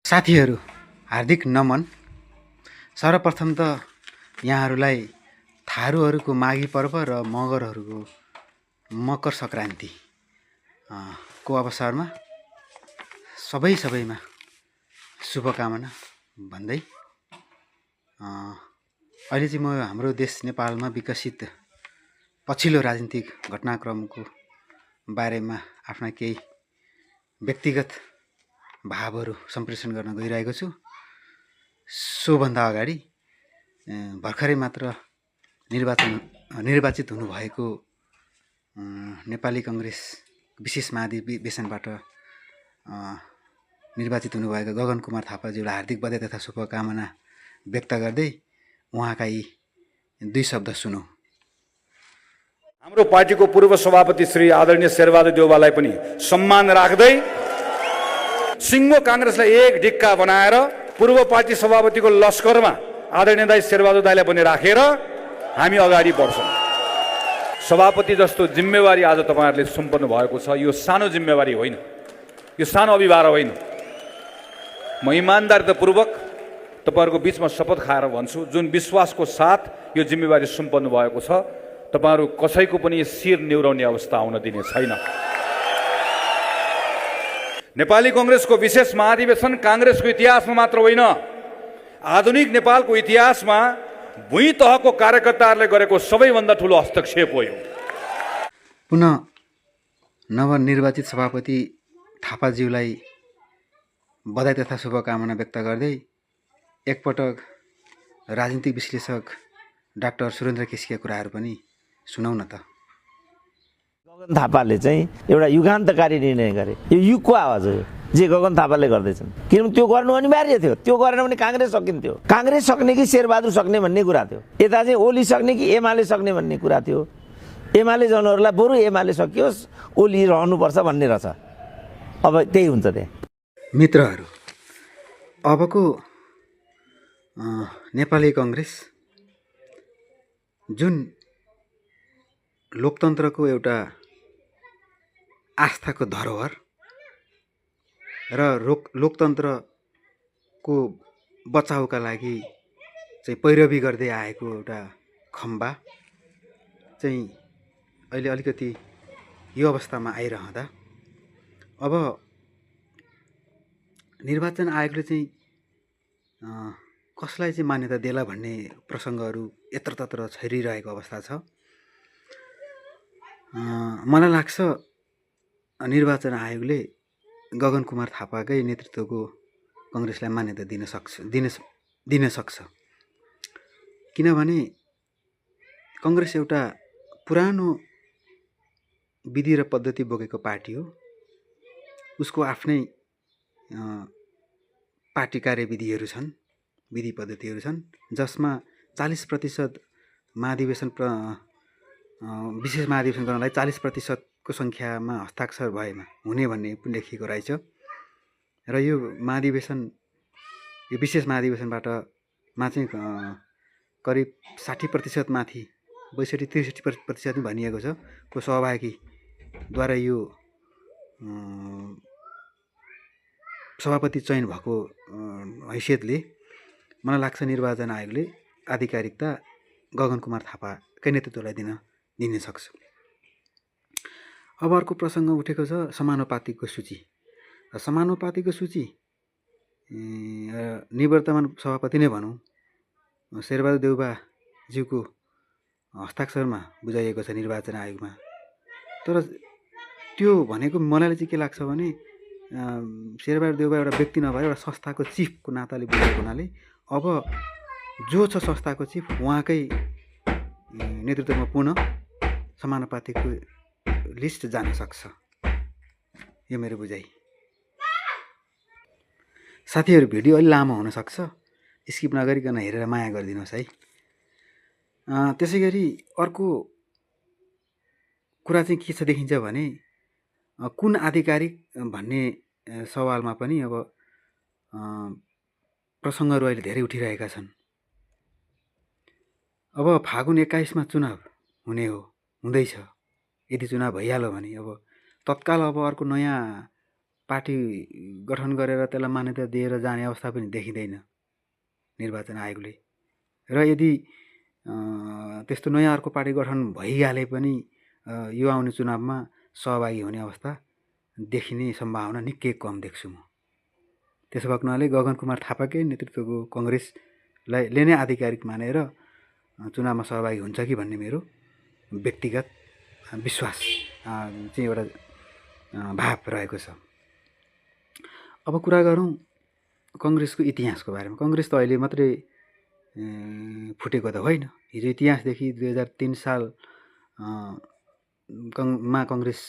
साथीहरू हार्दिक नमन। सर्वप्रथम त यहाँहरूलाई थारूहरूको माघी पर्व र मगरहरूको मकर सङ्क्रान्ति को अवसरमा सबैमा शुभकामना भन्दै अहिले चाहिँ म हाम्रो देश नेपालमा विकसित पछिल्लो राजनीतिक घटनाक्रमको बारेमा आफ्ना केही व्यक्तिगत भावहरू सम्प्रेषण गर्न गइरहेको छु। सोभन्दा अगाडि भर्खरै मात्र निर्वाचित हुनुभएको नेपाली कङ्ग्रेस विशेष महाधिवेशनबाट निर्वाचित हुनुभएको गगन कुमार थापाज्यूलाई हार्दिक बधाई तथा शुभकामना व्यक्त गर्दै उहाँका यी दुई शब्द सुनौँ। हाम्रो पार्टीको पूर्व सभापति श्री आदरणीय शेरबहादुर देउवालाई पनि सम्मान राख्दै सिङ्गो काङ्ग्रेसलाई एक ढिक्का बनाएर पूर्व पार्टी सभापतिको लस्करमा आदरणीय दाइ शेरबहादुर दाइलाई पनि राखेर हामी अगाडि बढ्छौँ। सभापति जस्तो जिम्मेवारी आज तपाईँहरूले सुम्पर्नु भएको छ। यो सानो जिम्मेवारी होइन, यो सानो अभिभार होइन। म इमान्दारितापूर्वक तपाईँहरूको बिचमा शपथ खाएर भन्छु, जुन विश्वासको साथ यो जिम्मेवारी सुम्पर्नु भएको छ, तपाईँहरू कसैको पनि शिर निहुराउने अवस्था आउन दिने छैन। नेपाली कङ्ग्रेसको विशेष महाधिवेशन काङ्ग्रेसको इतिहासमा मात्र होइन, आधुनिक नेपालको इतिहासमा भुइँ तहको कार्यकर्ताहरूले गरेको सबैभन्दा ठुलो हस्तक्षेप हो। पुनः नवनिर्वाचित सभापति थापाज्यूलाई बधाई तथा शुभकामना व्यक्त गर्दै एकपटक राजनीतिक विश्लेषक डाक्टर सुरेन्द्र केसीका कुराहरू पनि सुनौ न त। गगन थापाले चाहिँ एउटा युगान्तकारी निर्णय गरे। यो युगको आवाज हो जे गगन थापाले गर्दैछन्, किनभने त्यो गर्नु अनिवार्य थियो। त्यो गरेन भने काङ्ग्रेस सकिन्थ्यो। काङ्ग्रेस सक्ने कि शेरबहादुर सक्ने भन्ने कुरा थियो। यता चाहिँ ओली सक्ने कि एमाले सक्ने भन्ने कुरा थियो। एमाले जनहरूलाई बरु एमाले सकियोस्, ओली रहनुपर्छ भन्ने रहेछ। अब त्यही हुन्छ। त्यहाँ मित्रहरू, अबको नेपाली कङ्ग्रेस जुन लोकतन्त्रको एउटा आस्थाको धरोहर र लोकतन्त्रको बचाउका लागि चाहिँ पैरवी गर्दै आएको एउटा खम्बा चाहिँ अहिले अलिकति यो अवस्थामा आइरहँदा अब निर्वाचन आयोगले चाहिँ कसलाई चाहिँ मान्यता देला भन्ने प्रसङ्गहरू यत्रतत्र छरिरहेको अवस्था छ। मलाई लाग्छ निर्वाचन आयोगले गगन कुमार थापाकै नेतृत्वको कङ्ग्रेसलाई मान्यता दिन सक्छ। किनभने कङ्ग्रेस एउटा पुरानो विधि र पद्धति बोकेको पार्टी हो। उसको आफ्नै पार्टी कार्यविधिहरू छन्, विधि पद्धतिहरू छन्, जसमा 40% महाधिवेशन विशेष महाधिवेशन गर्नलाई 40%को सङ्ख्यामा हस्ताक्षर भएमा हुने भन्ने पनि लेखिएको रहेछ। र यो विशेष महाधिवेशनबाट चाहिँ करिब 60% माथि 62-63% भनिएको छ को सहभागीद्वारा यो सभापति चयन भएको हैसियतले मलाई लाग्छ निर्वाचन आयोगले आधिकारिकता गगन कुमार थापाकै नेतृत्वलाई दिन सक्छ। अब अर्को प्रसङ्ग उठेको छ समानुपातिकको सूची। समानुपातिकको सूची निवर्तमान सभापति नै भनौँ शेरबहादुर देउवाज्यूको हस्ताक्षरमा बुझाइएको छ निर्वाचन आयोगमा। तर त्यो भनेको मलाई चाहिँ के लाग्छ भने शेरबहादुर देउवा एउटा व्यक्ति नभएर एउटा संस्थाको चिफको नाताले बुझेको हुनाले अब जो छ संस्थाको चिफ उहाँकै नेतृत्वमा पुनः समानुपातिकको लिस्ट जान सक्छ। यो मेरो बुझाइ। साथीहरू, भिडियो अलि लामो हुनसक्छ, स्किप नगरिकन हेरेर माया गरिदिनुहोस् है। त्यसै गरी अर्को कुरा चाहिँ के छ देखिन्छ भने कुन आधिकारिक भन्ने सवालमा पनि अब प्रसङ्गहरू अहिले धेरै उठिरहेका छन्। अब फागुन 21मा चुनाव हुँदैछ। यदि चुनाव भइहाल्यो भने अब तत्काल अब अर्को नयाँ पार्टी गठन गरेर त्यसलाई मान्यता दिएर जाने अवस्था पनि देखिँदैन निर्वाचन आयोगले। र यदि त्यस्तो नयाँ अर्को पार्टी गठन भइहाले पनि यो आउने चुनावमा सहभागी हुने अवस्था देखिने सम्भावना निकै कम देख्छु म। त्यसो भएको हुनाले गगन कुमार थापाकै नेतृत्वको कङ्ग्रेसले नै आधिकारिक मानेर चुनावमा सहभागी हुन्छ कि भन्ने मेरो व्यक्तिगत विश्वास चाहिँ एउटा भाव रहेको छ। अब कुरा गरौँ कङ्ग्रेसको इतिहासको बारेमा। कङ्ग्रेस त अहिले मात्रै फुटेको त होइन। हिजो इतिहासदेखि 2003 साल मा कङ्ग्रेस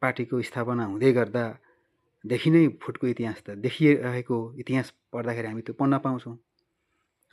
पार्टीको स्थापना हुँदै गर्दादेखि नै फुटको इतिहास त देखिरहेको। इतिहास पढ्दाखेरि हामी त्यो पढ्न पाउँछौँ।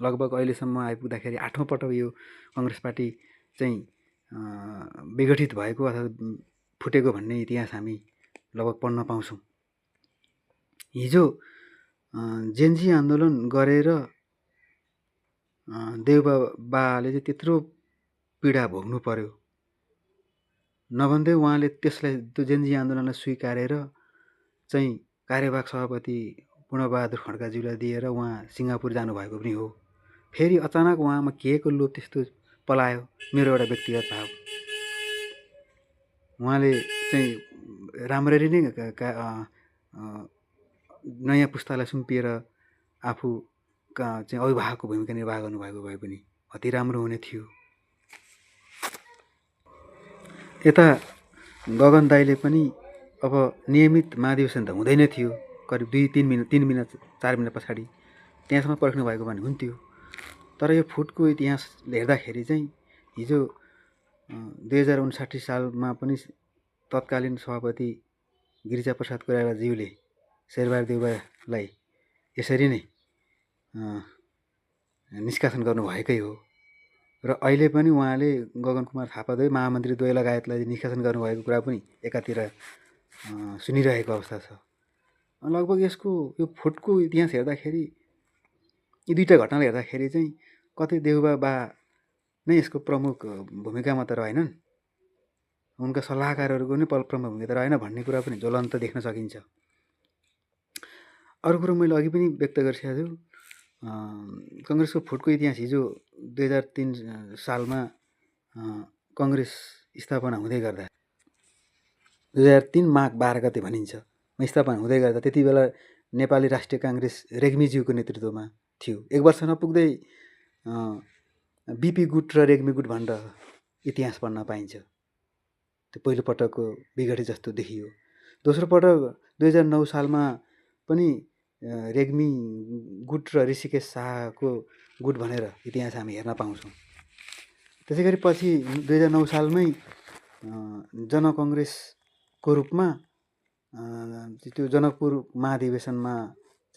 लगभग अहिलेसम्म आइपुग्दाखेरि 8औं पटक यो कङ्ग्रेस पार्टी चाहिँ विघटित भएको अथवा फुटेको भन्ने इतिहास हामी लगभग पढ्न पाउँछौँ। हिजो जेनजी आन्दोलन गरेर देउबाले चाहिँ त्यत्रो पीडा भोग्नु पर्यो। नभन्दै उहाँले त्यसलाई त्यो जेनजी आन्दोलनलाई स्वीकारेर चाहिँ कार्यवाहक सभापति पूर्णबहादुर खड्काज्यूलाई दिएर उहाँ सिङ्गापुर जानुभएको पनि हो। फेरि अचानक उहाँमा केको लोभ त्यस्तो पलायो, मेरो एउटा व्यक्तिगत भाव। उहाँले चाहिँ राम्ररी नै नयाँ पुस्तालाई सुम्पिएर आफू चाहिँ अभिभावकको भूमिका निर्वाह गर्नुभएको भए पनि अति राम्रो हुने थियो। यता गगन दाइले पनि अब नियमित महाधिवेशन त हुँदैन थियो, करिब 3 मिनट 4 मिनट पछाडि त्यहाँसम्म पर्खिनु भएको भने हुन्थ्यो। तर यो फुटको इतिहास हेर्दाखेरि चाहिँ हिजो 2059 सालमा पनि तत्कालीन सभापति गिरिजाप्रसाद कोइरालाज्यूले शेरबहादुर देउवालाई यसरी नै निष्कासन गर्नुभएकै हो। र अहिले पनि उहाँले गगन कुमार थापाद्वय महामन्त्री द्वय लगायतलाई निष्कासन गर्नुभएको कुरा पनि एकातिर सुनिरहेको अवस्था छ। लगभग यसको यो फुटको इतिहास हेर्दाखेरि यी दुईवटा घटनालाई हेर्दाखेरि चाहिँ कतै देउबा नै यसको प्रमुख भूमिकामा त रहेनन्, उनका सल्लाहकारहरूको नै प्रमुख भूमिका त रहेन भन्ने कुरा पनि ज्वलन्त देख्न सकिन्छ। अरू कुरो मैले अघि पनि व्यक्त गरिसकेको छु। कङ्ग्रेसको फुटको इतिहास हिजो 2003 सालमा कङ्ग्रेस स्थापना हुँदै गर्दा 2003 माघ 12 गते भनिन्छ स्थापना हुँदै गर्दा त्यति बेला नेपाली राष्ट्रिय काङ्ग्रेस रेग्मीज्यूको नेतृत्वमा थियो। 1 वर्ष नपुग्दै बिपी गुट र रेग्मी गुट भनेर इतिहास पढ्न पाइन्छ। त्यो पहिलो पटकको विघटित जस्तो देखियो। दोस्रो पटक 2009 सालमा पनि रेग्मी गुट र ऋषिकेश शाहको गुट भनेर इतिहास हामी हेर्न पाउँछौँ। त्यसै गरी पछि 2009 सालमै जनकङ्ग्रेसको रूपमा त्यो जनकपुर महाधिवेशनमा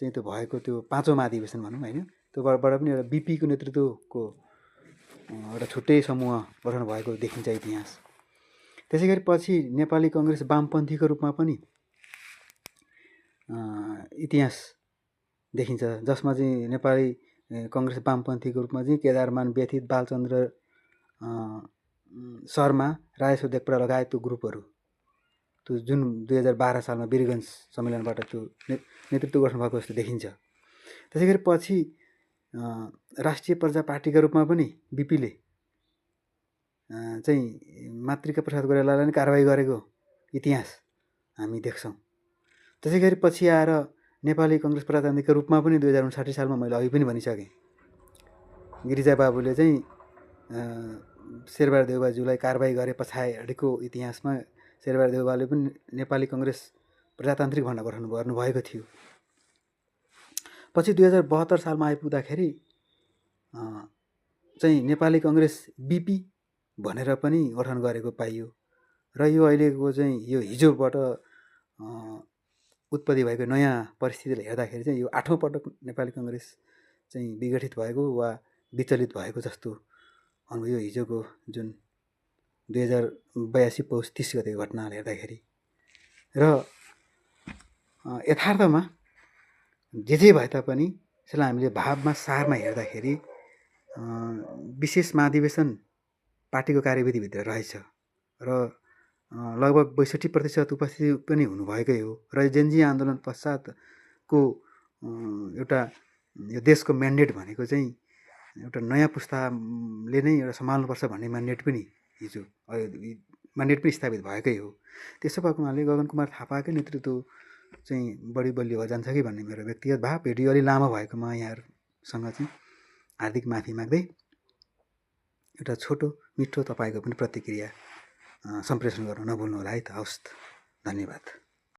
चाहिँ त्यो भएको त्यो 5औं महाधिवेशन भनौँ होइन, त्योबाट पनि एउटा बिपीको नेतृत्वको एउटा छुट्टै समूह गठन भएको देखिन्छ इतिहास। त्यसै गरी पछि नेपाली कङ्ग्रेस वामपन्थीको रूपमा पनि इतिहास देखिन्छ, जसमा चाहिँ नेपाली कङ्ग्रेस वामपन्थीको रूपमा चाहिँ केदारमान व्यथित, बालचन्द्र शर्मा, राजेश्वर देवकोटा लगायतको ग्रुपहरू त्यो जुन 2012 सालमा वीरगञ्ज सम्मेलनबाट त्यो नेतृत्व गठन भएको जस्तो देखिन्छ। त्यसै गरी पछि राष्ट्रिय प्रजा पार्टीका रूपमा पनि बिपीले चाहिँ मातृका प्रसाद कोइरालालाई नै कारबाही गरेको इतिहास हामी देख्छौँ। त्यसै गरी पछि आएर नेपाली कङ्ग्रेस प्रजातान्त्रिकका रूपमा पनि 2059 सालमा मैले अघि पनि भनिसकेँ, गिरिजा बाबुले चाहिँ शेरबहादुर देउवाज्यूलाई कारबाही गरे पछाडिको इतिहासमा शेरबहादुर देउवाले पनि नेपाली कङ्ग्रेस प्रजातान्त्रिक भनेर गठन गर्नुभएको थियो। पछि 2072 सालमा आइपुग्दाखेरि चाहिँ नेपाली कङ्ग्रेस बिपी भनेर पनि गठन गरेको पाइयो। र यो अहिलेको चाहिँ यो हिजोबाट उत्पत्ति भएको नयाँ परिस्थितिलाई हेर्दाखेरि चाहिँ यो 8औं पटक नेपाली कङ्ग्रेस चाहिँ विघटित भएको वा विचलित भएको जस्तो अनुभव यो हिजोको जुन 2082 पौष 30 गतेको घटनाले हेर्दाखेरि। र यथार्थमा जे भए तापनि यसलाई हामीले भावमा सारमा हेर्दाखेरि विशेष महाधिवेशन पार्टीको कार्यविधिभित्र रहेछ र लगभग 62% उपस्थिति पनि हुनुभएकै हो र जेनजी आन्दोलन पश्चातको एउटा यो देशको म्यान्डेट भनेको चाहिँ एउटा नयाँ पुस्ताले नै एउटा सम्हाल्नुपर्छ भन्ने म्यान्डेट पनि हिजो म्यान्डेट पनि स्थापित भएकै हो। त्यसो भएको हुनाले गगनकुमार थापाकै नेतृत्व चाहिँ बढी बलियो भएर जान्छ कि भन्ने मेरो व्यक्तिगत भाव। भिडियो अलि लामो भएकोमा यहाँहरूसँग चाहिँ हार्दिक माफी माग्दै एउटा छोटो मिठो तपाईँको पनि प्रतिक्रिया सम्प्रेषण गर्न नभुल्नु होला है त। हवस्, धन्यवाद।